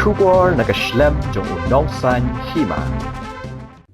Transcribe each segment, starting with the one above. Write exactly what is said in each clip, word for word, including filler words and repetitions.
Khubor na ka shlem jong u nongsaiñ hima.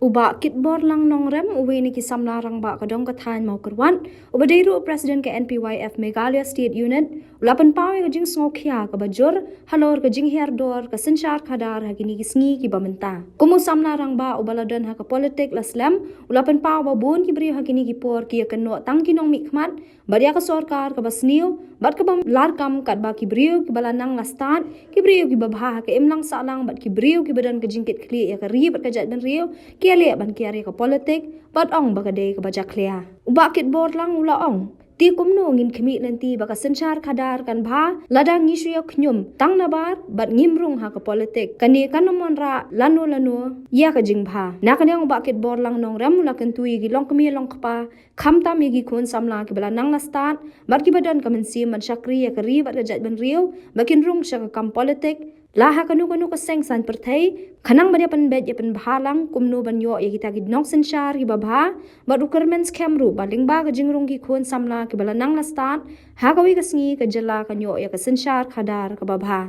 U Bah Kitborlang Nongrem, uwei na ki samla rangbah ka dong ka thaiñ Mawkyrwat, uba dei ruh u president ka N P Y F Meghalaya State Unit, u la pynpaw ïa ka jingsngewkhia kaba jur halor ka jinghiar dor ka synshar khadar ha kine ki sngi kiba mynta. Kum u samla rangbah uba la don ha ka politik la slem, u la pynpaw ba bun ki briew ha kine ki por ki ïakynnoh tang ki nongmihkhmat bad ïa ka sorkar kaba sniew bad kaba larkam, katba ki briew kiba la nang la stad, ki briew kiba bha ha ka imlang sahlang bad ki briew kiba don ka jingkitkhlieh ïa ka ri bad ka jaitbynriew, ki ïaleh ban kiar ïa ka politik bad ong ba ka dei kaba jakhlia. U Bah Kitborlang u la ong, te kumno ngin khmih lynti ba ka synshar khadar kan bha lada ngi shu ïa khñium tang nabar bad ngim rung ha ka politik? Kane kan ym wanrah lano lano ïa ka jingbha. Na ka liang u Bah Kitborlang Nongrem u la kyntu ïa ki longkmie longkpa, khamtam ïa ki khun samla kiba la nang la stad bad kiba don ka mynsiem ban shakri ïa ka ri bad ka jaitbynriew ba kin rung sha ka kam politik, la ha kano kano ka seng saiñ pyrthei, khnang ban ïa pynbeit ïa pynbha lang kumno ban ïoh ïa kita ki nongsynshar kiba bha. Bad u kyrmen skhem ruh ba lyngba ka jingrung ki khun samla kiba la nang la stad, ha kawei ka sngi ka jylla kan ïoh ïa ka synshar khadar kaba bha.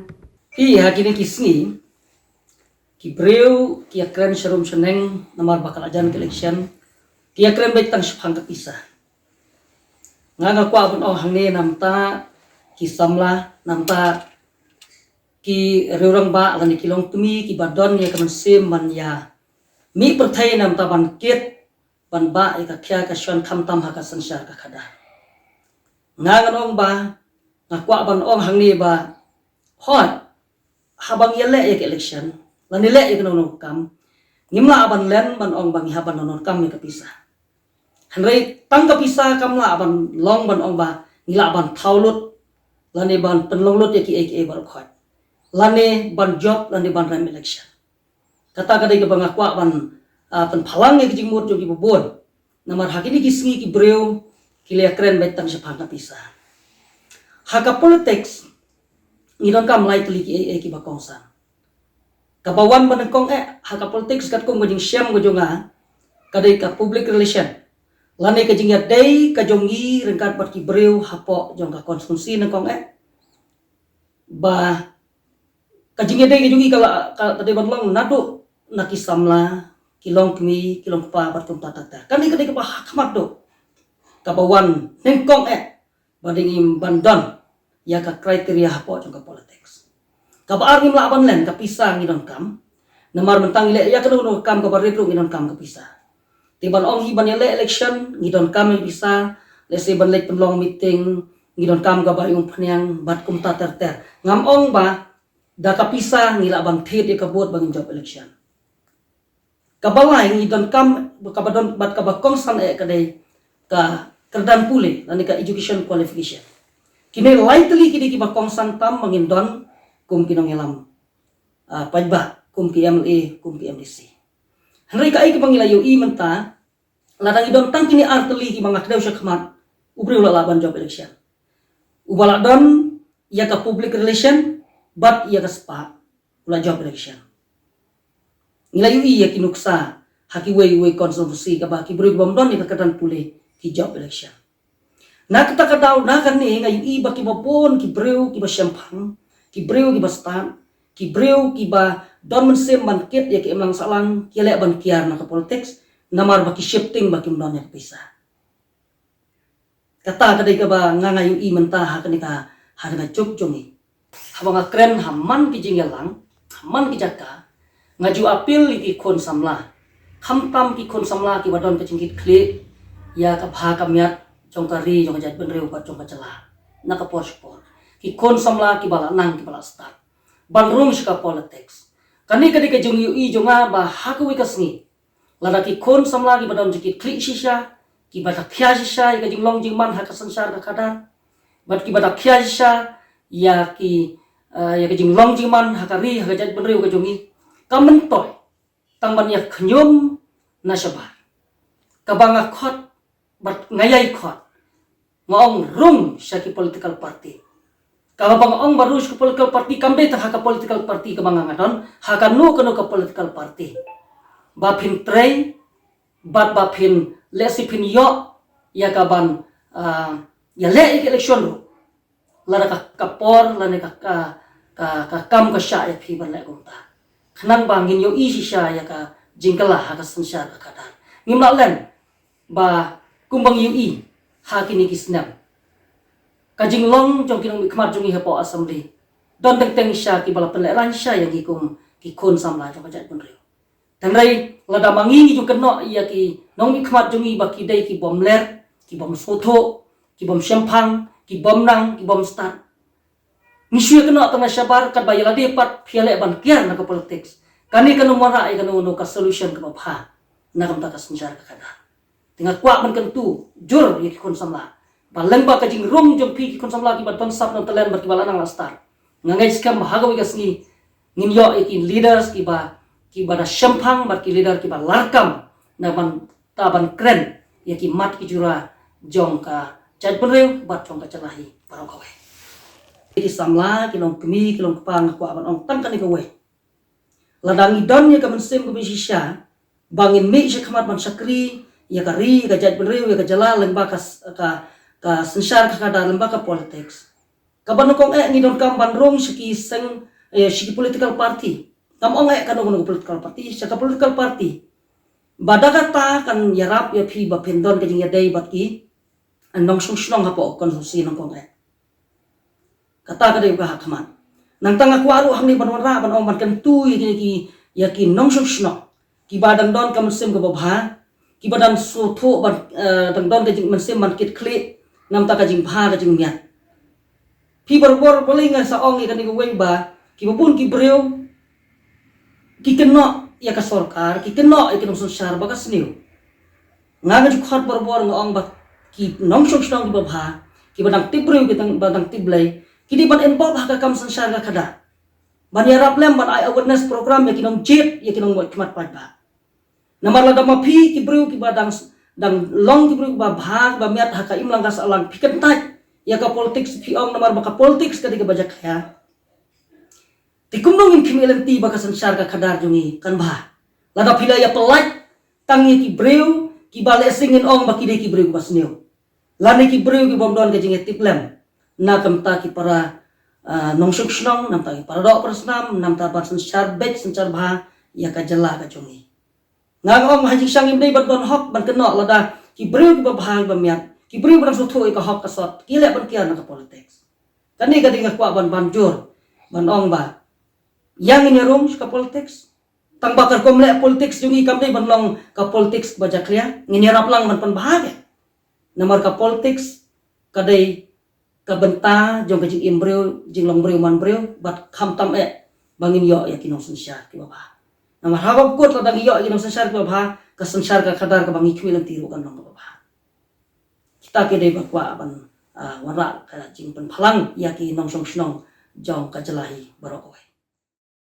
Ki ha kine ki sngi ki briew ki ïakren sharum shaneng namar ba ka la jan ka election, ki ïakren beit tang shaphang ka pisa. Nga nga kwah ban ong hangne namta ki samla, namta ki riewrangbah lane ki longkmie kiba don ïa ka mynsiem ban ïa mih pyrthei namta ban kit ban bah ïa ka khia ka shon khamtam ha ka synshar ka khadar. Nga ngan ong ba nga kwah ban ong hangne ba hooid, haba ngi ïaleh ïa ka election lane leh ïa kano kano ka kam, ngim lah ban len ban ong ba ngi hap ban donkam ïa ka pisa. Hynrei tang ka pisa kam lah ban long ban ong ba ngi lah ban thaw lut lane ban pynlong lut ïa kiei kiei baroh khoit lane ban jop lane ban rem election. Kata ka dei kaba nga kwah ban, ah, pynphalang ïa ka jingmut jong kiba bun. Namar ha kine ki sngi ki briew ki la ïakren beit tang shaphang ka pisa. Ha ka politics ngi donkam lai tylli kiei kiei kiba kongsan. Kaba wan ba nyngkong eh ha ka politics katkum ka jingshem ka jong nga ka dei ka public relation lane ka jingïadei ka jong ngi ryngkat bad ki briew hapoh jong ka constituency nyngkong eh, ba ka jingïadei ka jong ngi ka la, ka, ka dei ban long naduh na ki samla, ki longkmie, ki longkpa bad kumta ter ter. Kane ka dei kaba ha khmat duh kaba wan nyngkong eh ba dei ngim ban don ïa ka criteria hapoh jong ka politics. Kaba ar, ngim lah ban len ka pisa ngi donkam. Namar mynta ngi leh ïa kano kano ka kam kaba rit ruh ngi donkam ka pisa. Te ban ong hi ban ïaleh election ngi donkam ïa ka pisa, lehse ban leit pynlong meeting ngi donkam kaba ïung phniang bad kumta ter ter. Ngam ong ba da ka pisa ngi lah ban thied ïa ka vote ba ngin jop election. Kaba lai ngi donkam, kaba don bad kaba kongsan eh ka dei ka kyrdan pule lane ka education qualification. Kine lai tylli ki dei kiba kongsan tam ba ngin don kum ki nongïalam, ah, paidbah, kum ki M L A, kum ki M D C. Hynrei kaei kaba ngi la ïohi mynta, lada ngi don tang kine ar tylli kiba nga kdew sha khmat, u briew u la lah ban jop election. Uba la don ïa ka public relation bad ïa ka spah u la jop election. Ngi la ïohi ïa ki nuksa ha kiwei kiwei constituency kaba ki briew kibym don ïa ka kyrdan pule ki jop election. Na kata ka daw, na kane nga ïohi ba kiba bun ki briew kiba shemphang, ki briew kiba stad, ki briew kiba don mynsiem ban kit ïa ka imlang sahlang ki ïaleh ban kiar na ka politics namar ba ki sheptieng ba kim don ïa ka pisa. Kata ka dei kaba nga nga ïohi mynta ha kane ka, ha kane ka juk jong ngi. Haba nga kren ha man ki jingïalang, ha man ki jaka, nga ju appeal ïa ki khun samla, khamtam ki khun samla kiba don ka jingkitkhlieh ïa ka bha ka miat jong ka ri, jong ka jaitbynriew bad jong ka jylla na ka por sha ka por. Ki khun samla kiba la nang kiba la stad ban rung sha ka politics. Kane ka dei ka jingïohi jong nga ba ha kawei ka sngi lada ki khun samla kiba don jingkitkhlieh shisha, kiba da khia shisha ïa ka jinglong jingman ha ka synshar ka khadar, bad kiba da khia shisha ïa ki, eh, ïa ka jinglong jingman ha ka ri, ha ka jaitbynriew ka jong ngi, kam myntoi tang ban ïa khñium na shabar. Kaba nga khot bad nga ïai khot, nga ong rung sha ki political party. Kaba nga ong ba rung sha ki political party kam dei tang ha ka political party kaba nga nga don, ha kano kano ka political party. Ba phin trei bad ba phin lehse phin ïoh ïa kaban, ah, ïaleh ïa ka election ruh. Lada ka, ka por lane ka, ka, Ka, ka kam ka shah ïa phi ban leh kumta. Khnang ba ngin ïohi shisha ïa ka jingkylla ha ka synshar ka khadar. Ngim lah len ba kumba ngi ïohi ha kine ki snem, ka jinglong jong ki nongmihkhmat jong ngi hapoh Assembly don teng teng sha kiba la pynlehrain sha ïa ngi kum ki khun samla jong ka jaitbynriew. Hynrei lada ma ngi ngi ju kynnoh ïa ki nongmihkhmat jong ngi ba ki dei ki bym ler, ki bym sngewthuh, ki bym shemphang, ki bym nang, ki bym stad, ngi shu ïakynnoh tang na shabar, katba ïa lade pat phi ïaleh ban kiar na ka politics, kane kam wanrah ïa kano kano ka solution kaba bha na ka bynta ka synshar ka khadar. Te nga kwah ban kyntu jur ïa ki khun samla ba lyngba ka jingrung jong phi ki khun samla kiba don sap nongtyllen bad kiba la nang la stad, nga ngeit skhem ba ha kawei ka sngi ngin ïoh ïa ki leaders kiba, kiba da shemphang bad ki leader kiba larkam na ka bynta ban kren ïa ki mat ki jura jong ka jaitbynriew bad jong ka jylla hi baroh kawei. Ki samla, ki longkmie, ki longkpa, nga kwah ban ong tang kane kawei. Lada ngi don ïa ka mynsiem kaba shisha ba ngin mih sha khmat ban shakri ïa ka ri, ïa ka jaitbynriew, ïa ka jylla lyngba ka s-, ka, ka synshar ka khadar, lyngba ka politics, kaba nyngkong eh ngi donkam ban rung sha ki seng, eh, sha ki political party. Ngam ong eh kano kano ka political party, sha ka political party ba da kata kan ïarap ïa phi ba phin don ka jingïadei bad ki nongshong shnong hapoh ka constituency nyngkong eh. Kata ka dei ka ha khmat. Nangta nga kwah ruh hangne ban wanrah ban ong ban kyntu ïa ki, ïa ki nongshong shnong kiba dang don ka mynsiem kaba bha, kiba dang sngewthuh ban, eh, dang don ka jing-, mynsiem ban kit khlieh namar ka jingbha ka jingmiat. Phi barabor balei nga sa ong ïa kane kawei ba kiba bun ki briew ki kynnoh ïa ka sorkar, ki kynnoh ïa ki nongsynshar ba ka sniew. Nga nga ju khot barabor nga ong ba ki nongshong shnong kiba bha, kiba dang tip briew, kiba dang tip Blei, ki dei ban involve ha ka kam synshar ka khadar, ban ïarap lem ban ai awareness program ïa ki nongjied, ïa ki nongmihkhmat paidbah. Namar lada ma phi ki briew kiba dang, dang long ki briew kiba bha, kiba miat ha ka imlang ka sahlang, phi kyntait ïa ka politics, phi ong namar ba ka politics ka dei kaba jakhlia. Te kumno ngin khmih lynti ba ka synshar ka khadar jong ngi kan bha? Lada phi la ïa pyllait tang ïa ki briew kiba lehse ngin ong ba ki dei ki briew kiba sniew, lane ki briew ki bym don ka jingïatiplem na ka bynta ki para, ah, nongshong shnong, na ka bynta ki para doh para snam, na ka bynta ban synshar beit synshar bha ïa ka jylla ka jong ngi. Nga nga ong ha jingshisha ngim dei ban don hok ban kynnoh lada ki briew kiba bha kiba miat, ki briew ba dang sngewthuh ïa ka hok ka sot, ki leh ban kiar na ka politics. Kane ka dei nga kwah ban ban jur ban ong ba ïa ngin ïa rung sha ka politics. Tang ba ka rukom leh politics jong ngi kam dei ban long ka politics ba jakhlia, ngin ïarap lang ban pynbha ka. Namar ka politics ka dei ka bynta jong ka jingim briew, jinglong briew man briew, bad khamtam eh ba ngin ïoh ïa ki nongsynshar kiba bha. Namar haba kut lada ngi ïoh ïa ki nongsynshar kiba bha, ka synshar ka khadar kaba ngi khmih lynti ruh kan long kaba bha. Kita ki dei ba kwah ban, ah, wanrah ka jingpynphalang ïa ki nongshong shnong jong ka jylla hi baroh kawei.